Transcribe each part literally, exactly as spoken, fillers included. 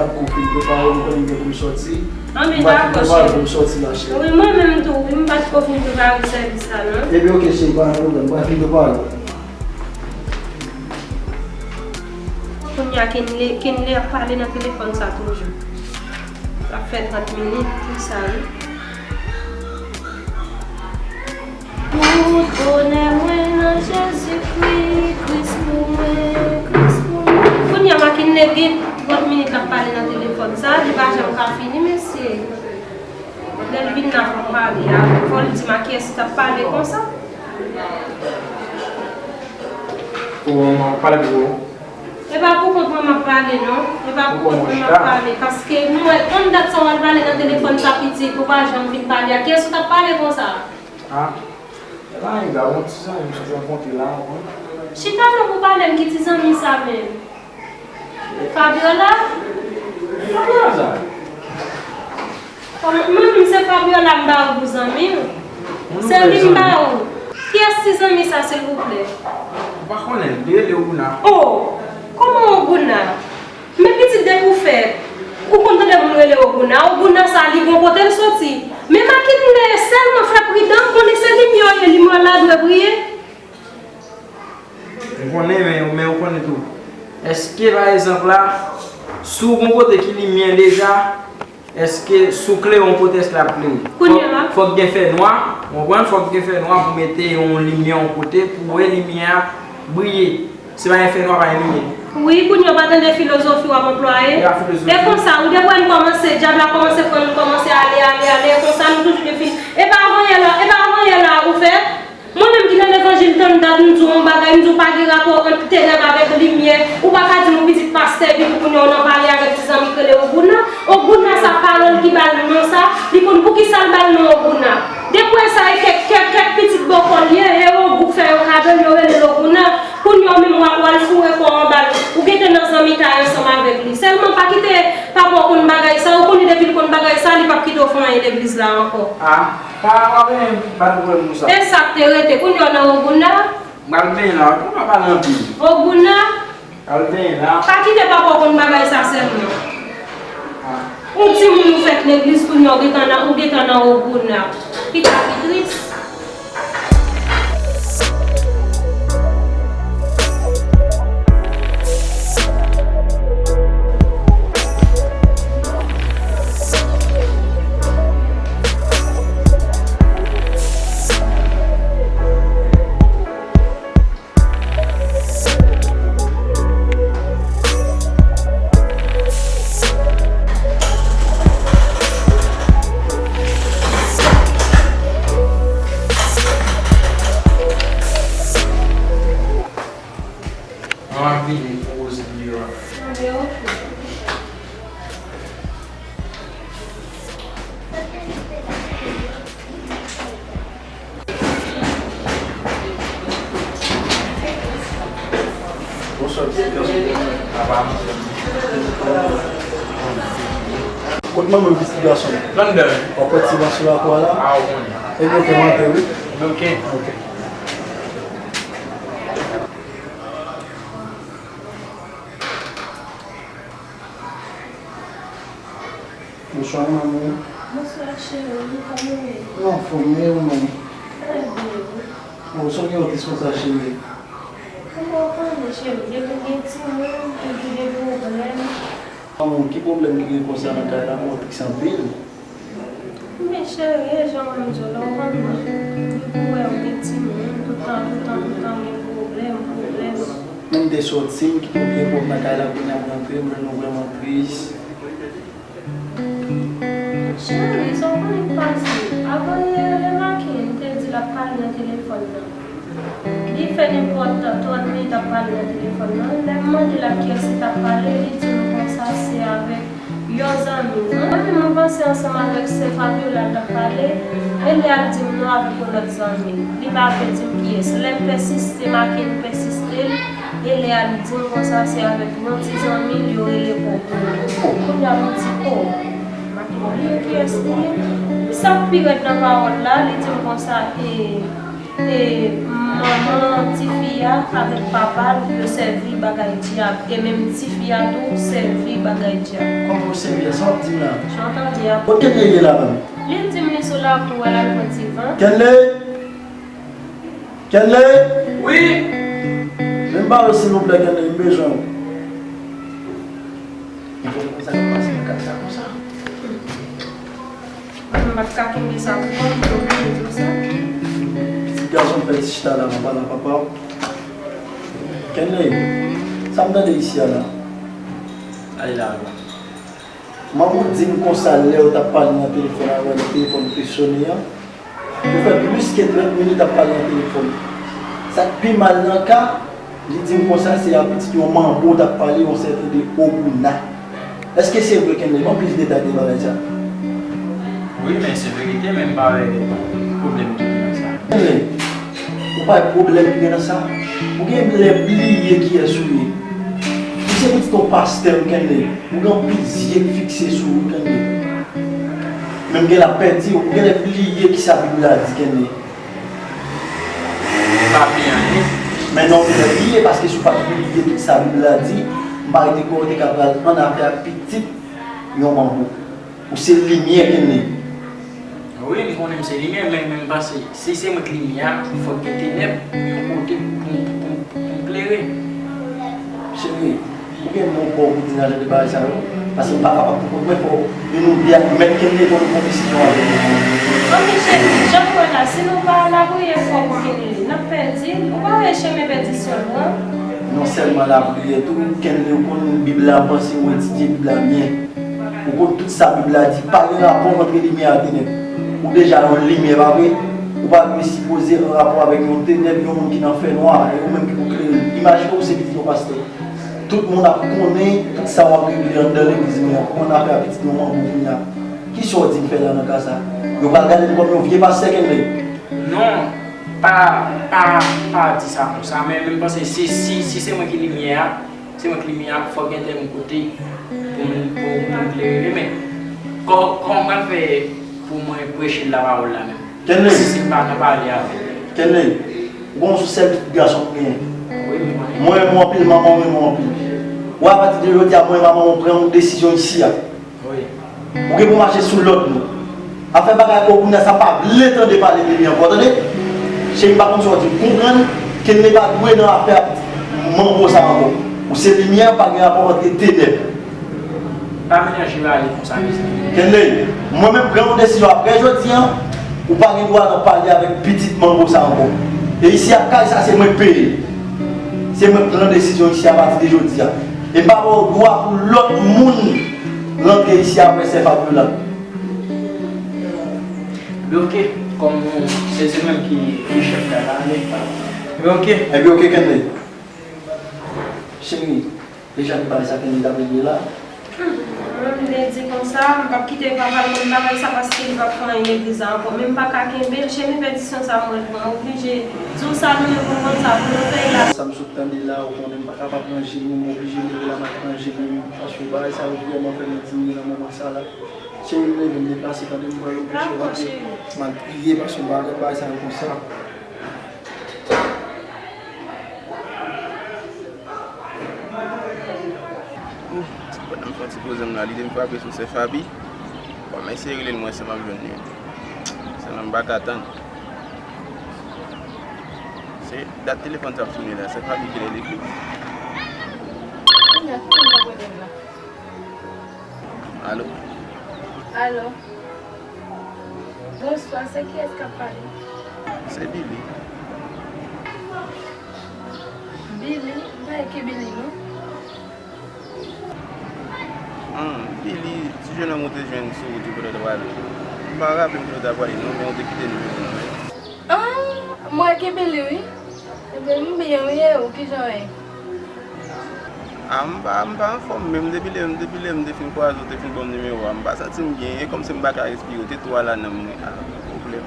M pa t ko fin prepare, m konnen gen pou m sòti. An, men dakò, cheri. M pa t fin prepare pou m sòti la, cheri. Wi, mwen menm tou, wi, m pa t ko fin prepare pou sèvis la, non. Ebyen, oke, cheri, pa gen pwoblèm, m pa t fin prepare. Kounye a, Kenley, Kenley ap pale nan telefòn sa toujou. Sa fè trant minit, pou sa, wi. Tout bonè mwen nan Jezikri, Kris pou mwen, Kris pou mwen. Kounye a, Kenley gen trant minit l ap pale nan telefòn sa, li pa janm ka fini, mesye. Lè l vin la, fò m pale a, fò l di m a kiyès li t ap pale konsa. Ou pale pou ou? E pa pou kont mwen m ap pale, non. E pa pou kont mwen m ap pale. Paske nou wè, konn dat sa w al pale nan telefòn sa pitit, ou pa janm vin pale a. Kiyès ou t ap pale konsa? A? E pa anyen grav, yon ti zanmi m sot rankontre la, ou konn. Chita non pou pale m, ki ti zanmi sa menm? Fabiola? Fabiola sa? Kòman, mwen menm se Fabiola m ba ou pou zanmi w? Se li m ba ou. Kiyès ti zanmi sa, silvouplè? M pa konnen, li rele Oguna. O! Kòman Oguna? Men pitit depi w fèt, ou konn tande moun rele Oguna? Oguna sa, li gon kote l soti. Men Makenley, sèlman fè pridan, m konnen se limyè w ye, limyè w la dwe briye. M konnen, men, men ou konnen tou. Èske, pa egzanp la, si w gon kote ki limyè deja, èske si w klere yon kote, èske l ap klere? Kounye a? Fòk, fòk gen fènwa, ou konprann? Fòk gen fènwa pou mete yon limyè yon kote, pou wè limyè a briye. Si pa gen fènwa, pa gen limyè. Wi, kounye a w pa tande filozofi w ap anplwaye? E pa filozofi. E konsa, ou depi wè n kòmanse, dyab la kòmanse pran n, nou kòmanse ale, ale, ale, e konsa nou toujou gen fil. E pa avan yè la, e pa avan yè la ou fèt? Mwen menm ki nan levanjil tann dat, m di w yon bagay, m di w pa gen rapò ant tenèb avèk limyè. Ou pa ka di m yon pitit pastè epi pou kounye a w nan pale avèk ti zanmi k rele Oguna. Oguna sa pawòl ki ba l non sa, li konn poukisa l ba l non Oguna. Depi w wè sa e kèk, kèk, kèk pitit bòkò l ye, e yon gwoup fè yo kado l, yo rele l Oguna. Kounye a w menm w al, w al foure kò w anba l, ou gentan nan zanmitay ansanm avèk li. Sèlman pa kite papa w konn bagay sa, ou konnen depi l konn bagay sa, li p ap kite w fè anyen legliz la ankò. A, pa, pa benyen, pa gen pwoblèm pou sa. E sa k te rete, kounye a w nan Oguna? M pral benyen la, ou pa pale anpil. Oguna? Al benyen la. Pa kite papa w konn bagay sa sèlman. A. Yon timoun ou fèt legliz kounye a ou gentan nan, ou gentan nan Oguna. Piga ki tris. An ap vini pou koze nimewo a. Bonswa, ti gason. Apa? Kot manman pitit gason? London. W ap pran ti vansou la pou la? A, ou konnen. Ebyen, oke, m antre, wi. Oke. Oke. Bonswa, manmi. Bonswa, cheri. Kòman w ye? Mwen anfòm, e ou menm? Trè byen, wi. Bon, sa w gen yon tris konsa, cheri? Kòman w konnen, cheri? Depi w gen timoun, toujou gen pwoblèm. Manmi, ki pwoblèm ki gen konsa nan kay la? Mwen tris anpil. Men cheri, e jan mwen di w la, ou konn mwen. Depi w wè w gen timoun, toutan, toutan, toutan gen pwoblèm, pwoblèm. Men m te sòti, m kite w byen pwòp nan kay la, kounye a m rantre, m jwenn ou vrèman tris. Cheri, sa w konnen k pase? Avanyè, lè Makenley te di l ap pale nan telefòn nan. Li fè nenpòt trant minit ap pale nan telefòn nan. Lè m mande l ak kiyès li t ap pale, li di m konsa se avèk yon zanmi l. Mwen menm, mwen panse ansanm avèk sè Fabiola l t ap pale, e lè al di m non avèk yon lòt zanmi l. Li pa vle di m kiyès. Lè m pèsiste, Makenley pèsiste l, e lè al di m konsa se avèk yon ti zanmi l yo rele Koko. Kounye a m di, o, Makenley, kiyès li ye? Sa k pi rèd nan pawòl la, li di m konsa, e, e manman tifi a, Avèk papa l, yo sèvi bagay dyab, e menm tifi a tou sèvi bagay dyab. Kòman yo sèvi a? Sa w ap di m la? Jan w tande a. Kote Kenley ye la menm? Li di m li sou lakou a, l al pran ti van. Kenley! Kenley! Wi! Vin pale silvouplè, Kenley, m bezwen w. Mwen konn sa k ap pase nan kay sa konsa. Mwen menm m pa t ka kenbe sa pou mwen, m te oblije di w sa. Pitit gason m fè ti chita la, m ap pale a papa w. Kenley, sa m tande isi a la? Ale la, ale la. Manman w di m konsa lè w t ap pale nan telefòn avè l, telefòn te sone an. Ou fè plis ke trant minit ap pale nan telefòn. Sa k pi mal nan ka, li di m konsa se a pitit yon manbo w t ap pale, yon sèten de Ogouna. Èske se vre, Kenley? Ban m plis detay de bagay sa. Wi, men se verite, men m pa wè pwoblèm ki gen nan sa. Kenley, ou pa wè pwoblèm ki gen nan sa? Ou gen lè bliye kiyès ou ye. Ou se pitit yon pastè, wi, Kenley. Ou gen anpil zye k fikse sou ou, Kenley. Menm gen lè ap pèdi, ou gen lè bliye kisa Bib la di, Kenley. M pa bliye anyen. Men non, ou gen lè bliye, paske si w pa t bliye tout sa Bib la di, m pa rete kwè ou te ka pral ann afè ak pitit yon manbo. Ou se limyè, Kenley. Wi, m konnen m se limyè, men, men m panse, si se mwen k limyè a, fòk gen tenèb yon kote pou, pou, pou, pou m klere. Cheri, ou gen non pa w pou di n al nan bagay sa yo? Paske m pa kapab pou kont mwen, fò youn nou de a mèt Kenley pou nou pran desizyon avè l. Anben cheri, jan m wè la, si nou pa lapriyè fò pou Kenley, n ap pèdi l. Ou pa wè chemen pèdisyon nou an? Non sèlman lapriyè tou, Kenley, ou konn Bib la, m panse ou etidye Bib la byen. Ou konn tout sa Bib la di, pa gen rapò antre limyè ak tenèb. Ou deja yon limyè, pa vre? Ou pa dwe sipoze an rapò avèk yon tenèb, yon moun ki nan fènwa, e ou menm ki pou klere l. Imajine w se pitit yon pastè. Tout moun ap konnen tout sa w ap regle anndan legliz mwen an. Kòman n ap fè a pitit yon manbo kounye a? Kisa w di m fè la nan ka sa? Yo pral gade m kòm yon vye pastè, Kenley? Non, pa, pa, pa di sa konsa, men, men m panse si, si, si se mwen ki limyè a, se mwen k limyè a, fòk gen tèm kote pou m, pou, pou m klere. Men, kò-, kòman m fè pou mwen preche lapawòl la menm? Kenley. Si se pa nan pale avè l. Kenley, ou konn sou sèl pitit gason m genyen. Wi, m konnen. Mwen renmen w anpil, manman w renmen w anpil. Ou wè, apati de jodi a, mwen e manman w pran yon desizyon isi a. Wi. Ou gen pou mache sou lòd nou. Afè bagay Ogouna sa, m pa vle tande pale de li ankò, tande? Cheri, m pa konn sa w di m. Konprann, Kenley pa dwe nan afè a pitit manbo sa ankò. Ou se limyè, pa gen rapò antre tenèb. Pa melanje yo ale konsa, mezanmi. Kenley, mwen menm pran yon desizyon apre jodi a, ou pa gen dwa nan pale avèk pitit manbo sa ankò. E isi a kay sa se mwen k peye. Se mwen k pran desizyon isi a apati de jodi a. E m pa ba w dwa pou lòt moun rantre isi a apre sè Fabiola. Ebyen oke, kòm se, se mwen ki, ki chèf kay la, ale. Ebyen oke. Ebyen oke, Kenley. Cheri, deja ki pale sa Kenley t ap regle la. Hmm, mwen m te di konsa, m p ap kite papa l konn bagay sa paske li p ap fè anyen legliz la ankò. Men m pa ka kenbe l, chemen pèdisyon sa mwen pran, oblije di w sa nou menm pou konn sa pou nou fè la. Sa m sot tande la, ou konnen m pa kapab ranje nou, m oblije leve la m al ranje nou, paske bagay sa yo vrèman fè m endinye nan moman sa la. Cheri, m leve, m deplase, tande m pral oblije rantre. M al priye, paske m pa renmen bagay sa yo konsa. Pandan m fè yon ti poze m la, lide m frape sou sè Faby. Bon, m eseye rele l, mwen si m ap jwenn li. Sèlman m pa ka tann. Se dat telefòn sa ap sone la, sè Faby ki nan legliz. Kounye a, ki moun k ap rele m la? Alo? Alo? Bonswa, se kiyès k ap pale? Se Billy. Billy? M pa wè ki Billy, non. Hmm, Billy, ti jennonm ou te jwenn sou wout ou kote w t ap prale. M pa raple m kote w t ap prale, non, men ou te kite nimewo w nan men m. Ah, m wè ki Billy, wi. Ebyen, m byen, wi, e ou, kijan w ye? A, m pa, m pa anfòm menm. Depi lè, depi lè m te fin kwaze w, te fin ban m nimewo a, m pa santi m byen. E kòmsi m pa ka respire, w te twò a la nan mwen. A, pwoblèm.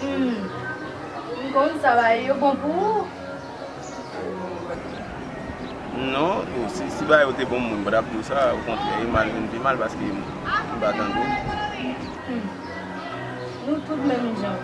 Hmm. M konn sa bagay yo bon pou ou. Non, bon, si, si bagay yo te bon, mwen pa t ap di w sa. Okontrè, e mal vin pi mal paske m pa tande w. Hmm. Nou tout menm jan.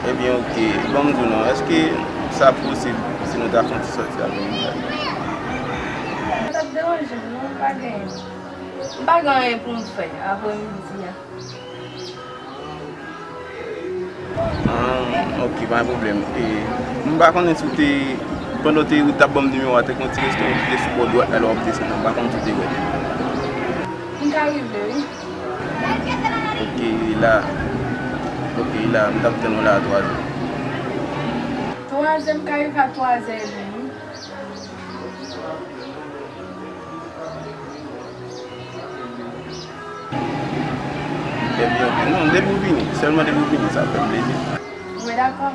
Ebyen, oke. Ban m di w non, èske sa posib si nou ta fè yon ti sòti avè Mika? Sa t ap deranje m, non, m pa gen, m pa gen anyen pou m fè aprè midi a. Ah, oke, pa gen pwoblèm. E, m pa konnen si w te, pandan w te, w t ap ban m nimewo a, te gen yon ti restoran ki te sou bò dwat la, lè w ap desann nan. M pa konnen si w te wè l. M ka rive, wi. Oke, la. Oke, la. M t ap tann ou la a twazè. Twazè, m ka rive a twazè edmi. Ebyen, oke. Non, depi w vini. Sèlman depi w vini, sa fè m plezi. Mwen dakò.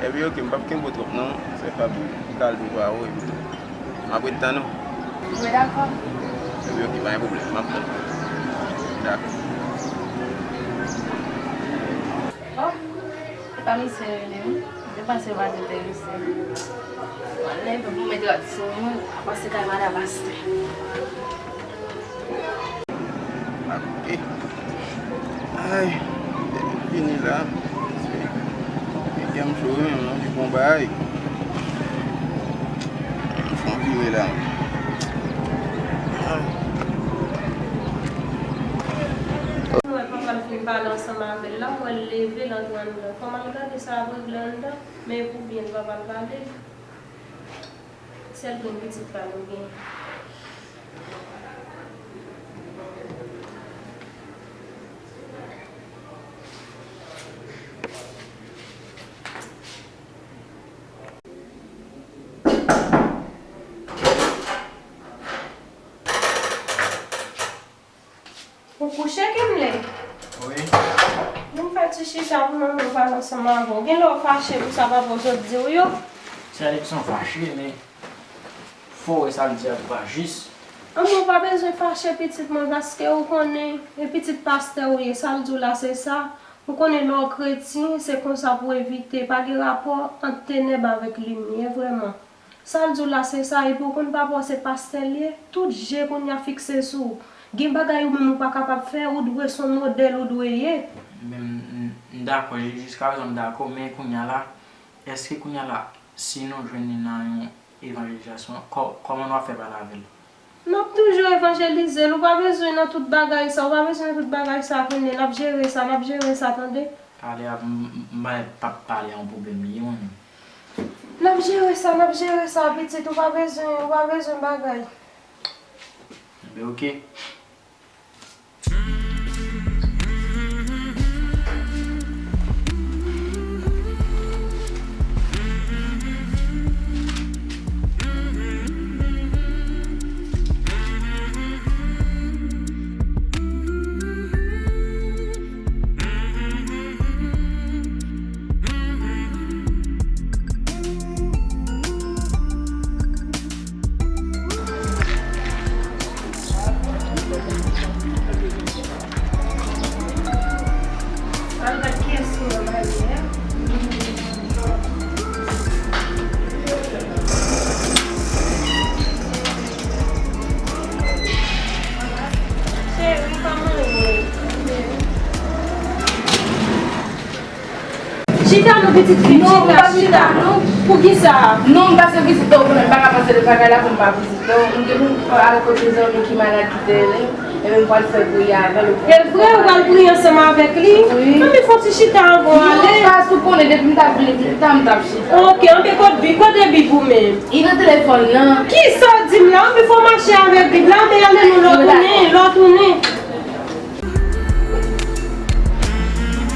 Ebyen, oke, m p ap kenbe w twòp, non. Sè Fabri, m ka al pou pa ou, epi tou. M ap ret tann ou. Mwen dakò. Ebyen, oke, pa gen pwoblèm, m ap tann ou. Dakò. Oh, se pa misye rele m. Mwen panse yo pa t enterese. Mwen leve pou m met rad sou mwen, m ap pase kay madan pastè. Oke. Ay, depi m vini la, se, men kè m cho wi, m manje bon bagay. M fè yon vire la. Ay. Mwen papa m fin pale ansanm avè l la, m wè l leve, l antre anndan. Kòman l gade sa ap regle anndan, men e pou byen l papa l pale. Sèl grenn pitit pa nou gen. Ou kouche, Kenley? Wi. Vin fè ti chita pou mwen, mwen pale ansanm avè w. Gen lè w fache pou sa papa w sot di w yo? Ti Alekson fache, men fò w wè sa l di a pa jis. Anmwe, w pa bezwen fache pitit mwen, paske ou konnen, e pitit pastè ou ye, sa l di w la se sa. Ou konnen lè w kretyen, se konsa pou w evite, pa gen rapò ant tenèb avèk limyè, vrèman. Sa l di w la se sa, epi w konn papa w se pastè l ye, tout je kounye a fikse sou ou. Gen bagay ou menm ou pa kapab fè, ou dwe se yon modèl ou dwe ye. Men m, m, m dakò, jiskaprezan m dakò, men kounye a la, èske kounye a la, si nou jwenn li nan yon evanjelizasyon, kò-, kòman nou ap fè pale avè l? N ap toujou evanjelize l, ou pa bezwen nan tout bagay sa, ou pa bezwen nan tout bagay sa, kounye a n ap jere sa, n ap jere sa, tande? Pale a, m, m, m pa, pa pale a yon pwoblèm li ye, mwen menm. N ap jere sa, n ap jere sa, pitit, ou pa bezwen, ou pa bezwen bagay. Enben, oke. Al gad kiyès ki nan pale a. Cheri, kòman ou ye? Chita non, pitit fi, non, chita, chita non. Poukisa? Non, m pase vizite w, konnen m pa ka pase de travay la pou m pa vizite w. M te vin avèk yon ti zanmi ki malad ki te rele, epi m pral fè priyè avè l. E vre, ou pral priye ansanm avèk li? Wi. Anben fò ti chita anvan w ale. Non, pas ou konnen depi m t ap vini pita, m t ap chita. Oke, anben kote Bib, kote Bib ou menm? Li nan telefòn nan. Kisa w di m la? Anben fò w mache avèk Bib la, anben ale non, lè w tounen, lè w tounen.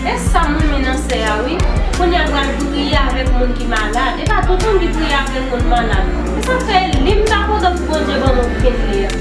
E sa m renmen nan sè a wi. Kounye a l pral priye avèk moun ki malad. E pa tout moun ki priye avèk moun malad. Se sa k fè li m ta kontan pou Bondye ban mwen Kenley a.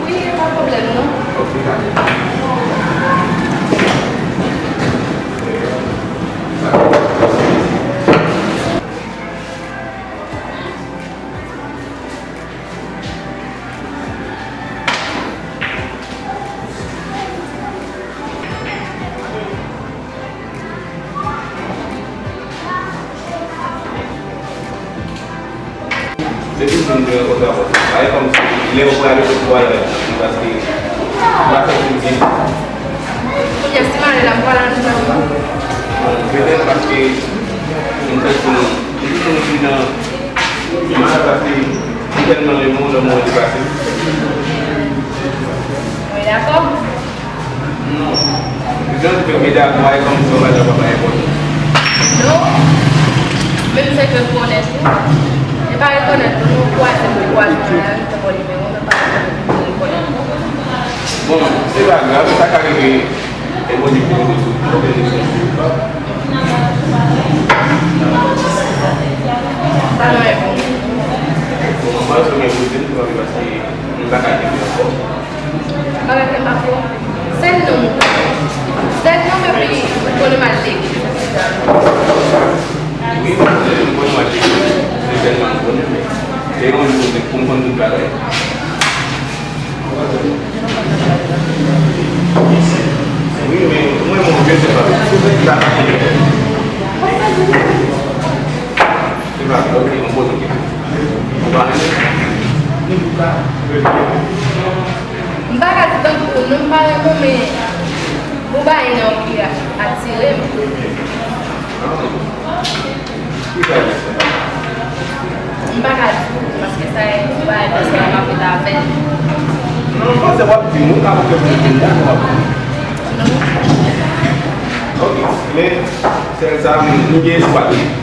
Wi, pa pwoblèm non. Depi m fin de rankontre avè w, sa e kòmsi lè w prale sot pou al rèd, paske m pa santi m byen. Kounye a, si m ale la, m pral anndan. Bon, petèt paske m santi m, m santi m vin nan mal paske m tèlman renmen w, lè m wè w deplase. Wi, dakò. Non. Jan ke medam mwen kòm sou madan papa e bon. Non. Menm se ke rekonèt tou. E pa rekonèt tou, nou kwaze, nou kwaze nan lari, te bò nimewo, men pa rekonèt tou. Bon, se pa grav, sa ka rive. E bon, di pou nou sou tou, men nou sou tou. Sa nou e bon. Bon, mwen, se mwen, mwen, mwen, paske nou pa ka di mwen. Bagay ke m pa fè w. Sèl non m konnen. Sèl non m epi m konnen m al legliz. Wi, m konnen m al legliz. Se sèlman m konnen, men se yon jou pou m konn tout bagay. Wi, men mwen, mwen, je sais pas. Se pa, ok, m poze w kesyon. Ou pa renmen? M pa ka di tankou non, m pa renmen, men gon bagay nan ou ki atire m. Ki bagay sa? M pa ka di w, paske sa e gon bagay pèsonèl m ap rete avè l. Non, m panse w ap di m, ou ka montre m li deja, ou ap di m. Non. Ok, men sèl sa, nou gen espwa tou.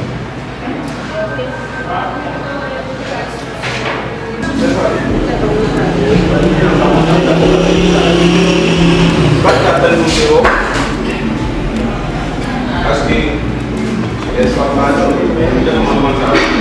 Paske lè sa pa nan, men jan mwen panse a.